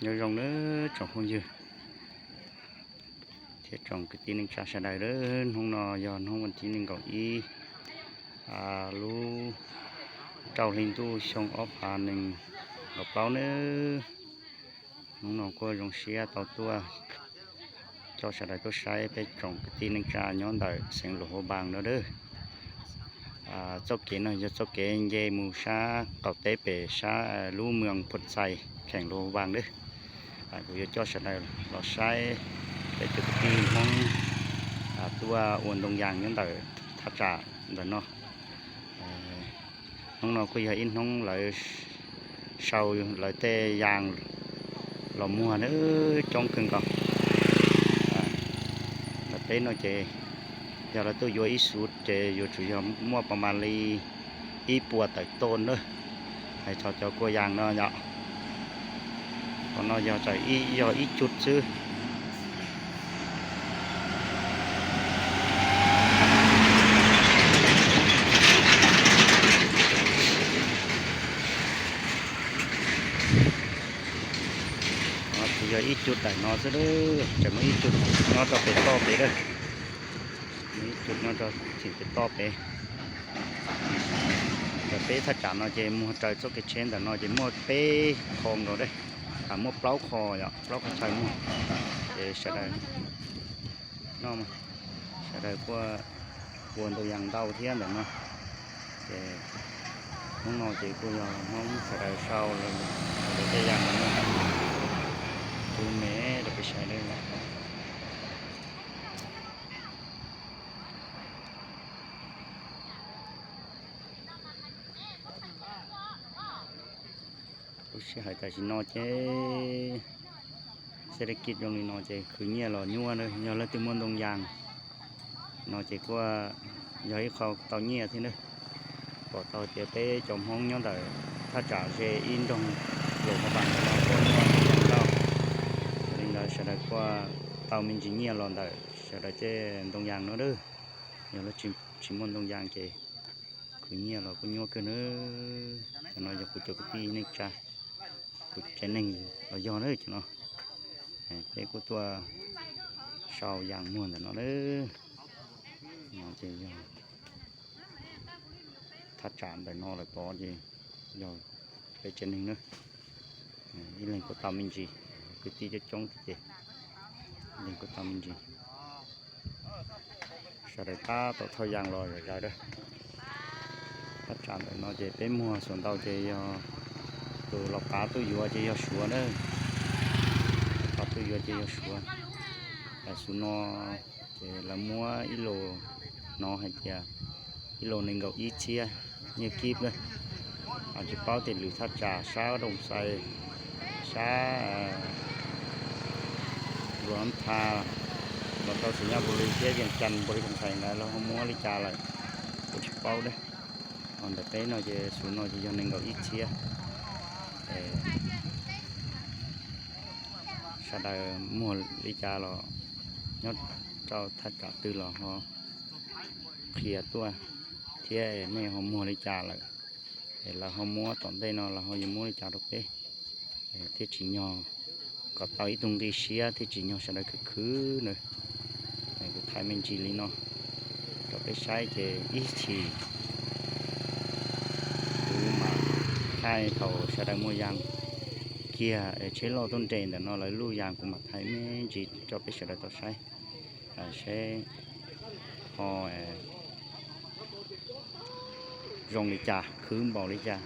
Nyob zoo nawb tsoom phooj ywg thiab tsoom kwv tij neej tsa sawv daws, hnub no yog hnub vas thib nees nkaum ib lub rau hli ntuj xyoo ob phav nees nkaum plaub nawb. Hnub no kuj zoo siab tau tuaj coj sawv daws tuaj saib peb tsoom kwv tij neej tsa nyob ntawm xeev Luam Phab Npas no nawb. Txoj kev no yog txoj kev nce mus sab qaum teb pem sab lub moos Phuam Txais kheem Luam Phab Npas nawb. Kuv yuav coj sawv daws los saib peb cov kwv tij Hmoob tuaj ua ntoo yas nyob ntawm thaj tsam ntawm no. Hnub no kuj yog ib hnub lawv sau lawv tej yas los muag nawb, coob kawg nkaus. Ntawm peb no ces yog lawv tuaj yuav ib xuv ces yuav tsum yog muaj pas mas li ib puas tawm toj nawb. Hais txog cov kua yas no yom, qhov no yog tawm yog ib cuj xwb. Tsis yog ib cuj tawm no xwb, tseem muaj ib cuj nyob rau pem toj pem lawm. Muaj ib cuj nyob rau tim pem toj pem. Ntawm peb thaj tsam no ces muag raws txoj kev tsheb ntawm no ces muaj peb qho nkaus, muaj plaub qho, plaub qho chaw muag. Ces sawv daws, sawv daws kuj ua ntoo yas ntau thiab ntawm no. Ces hnub no ces kuj yog Hmoob sawv daws sau lawv tej yas ntawm no. Kuv me rau peb saib lawm. Lub sij hawm tam sim no ces xeb dab kis zoo li no ces khwv nyiaj los nyuaj na, yog leej twg muaj ntoo yas no ces kuj yog ib qho tau nyiaj thiab na. Pom tau tias peb cov Hmoob nyob ntawm thaj tsam ze ib nroog Luam Phab Npas ntawm no kuj muaj ntoo yas ntau. Yog li ntawd sawv daws kuj tau me ntsis nyiaj los ntawm sawv daws tej ntoo yas no na. Yog leej twg tsis muaj ntoo yas ces khwv nyiaj los kuj nyuaj kawg na. Cov no yog kuv cov kwv tij neej tsa, kuv tsev neeg los yog na cov no. Peb kuj tuaj sau yas muag ntawm no na. No ces yog thaj tsam ntawm no lawm tod ces yog peb tsev neeg na. Ib leeg kuj tau me ntsis, kwv tij coob coob thiab ces ib leeg kuj tau me ntsis. Sawv daws tab tom thauj yas los zom zaws na. Thaj tsam ntawm no ces peb muag xuas ntau ces yog tus laus qav tuaj yuav ces yog Suav na. Laus qav tuaj yuav ces yog Suav. Tam sim no ces lawv muab ib los, hnov hais tias ib los nees nkaum ib txhiab nyiaj kib na. Tsis paub tias lwm thaj tsam sab Dooj Xais, sab Luam Nab Tha, los rau Xais Nyab Pus Lis thiab Vias Cas, Npus Lis, Koos Thaim ntawd los ho muab li cas lawm, kuv tsis paub na. Ho ntawm peb no ces xuv no ces yog nees nkaum ib txhiab. Sawv daws muag li cas los nyob rau thaj tsam twg los ho qhia tuaj thiab nej ho muag li cas lawm, es lawv ho muab tom ntej no lawv ho yuav muab li cas rau peb, thiaj tsim nyog kom tau ib tug nqi siab thiaj tsim nyog sawv daws khwv khwv na. Kuv thaij me ntsis li no rau peb saib ces ib chim kuv mam thaij thaum sawv daws muag yas kiag es tsheb loj tuaj nres ntawm no lawv luj yas kuv mam thaij me ntsis rau peb sawv daws tau saib, seb ho zoo li cas, khwv npaum li cas.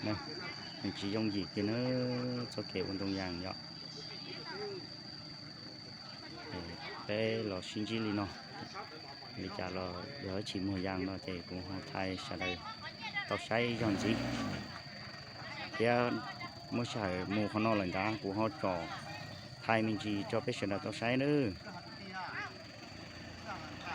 Nws tsis yooj yim kiag na, txoj kev ua ntoo yas yom. Peb los sib ntsib li no, li cas los yog ib chim muag yas no ces kuv ho thaij sawv daws tau saib zog ntxiv. Thiab muab sij hawm mus qhov no lawm ntag kuv ho tsom thaij me ntsis rau peb sawv daws tau saib nawb.